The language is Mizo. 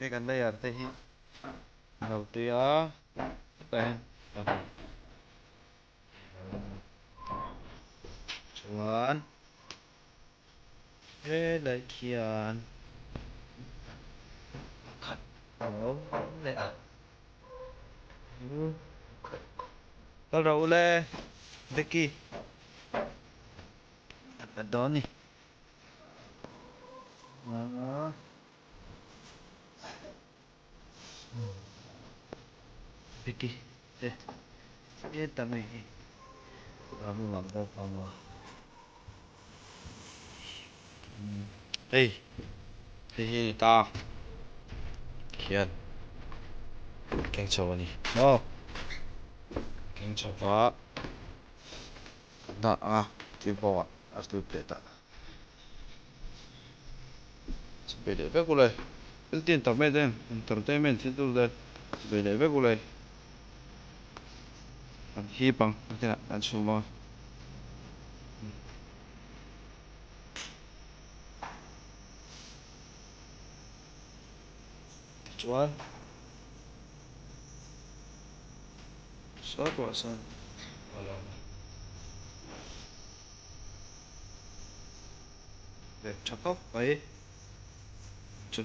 Hei kan layer te hi a lo tui a hetah hian chuan helai khian pakhat a awm leh a kal rawh ule Becky a kal dawn a ni. Vicky te heta mi hi ram lam bawk ang a hei hei hi a ni ta khian keng chho a ni maw keng chho va dah ang a tui bawngah a tui leh ta. Ve leh vek ule thil ti entertainment entertainment thil tur te ve leh vek ule kan hip ang a kinah kan chhum ang tichuan saw tawh sawn a lo awm. Leh tha khawp mai chu.